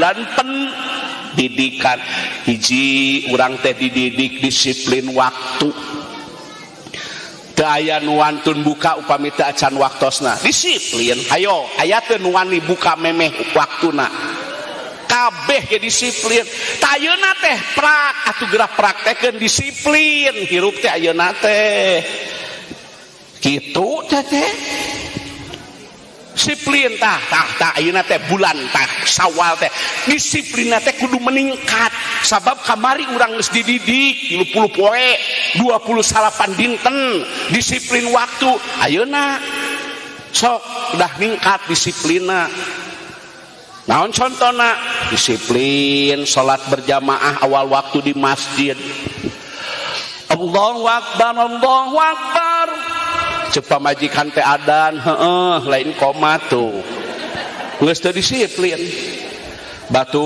Bulan pendidikan. Hiji, urang teh dididik disiplin waktu. Teu aya nu wantun buka upami teu acan waktosna. Disiplin. Hayo, aya teu nu wani buka memeh waktuna? Kabeh ge disiplin. Tah, ayeuna teh prak atuh, geura praktekeun disiplin hirup teh ayeuna teh. Kitu teh teh. Disiplin tah tah tah. Ayeuna teh bulan tah Sawal teh disiplinna teh kudu meningkat, sabab kamari urang geus dididik 30 poe, 28 dinten disiplin waktu. Ayeuna sok udah ningkat disiplinna. Naon contohna? Disiplin salat berjamaah awal waktu di masjid. Allahu Akbar, Allahu Akbar. Ceuk pamajikan teh adan, heeh, lain komat tuh. Geus teu disiplin. Batu.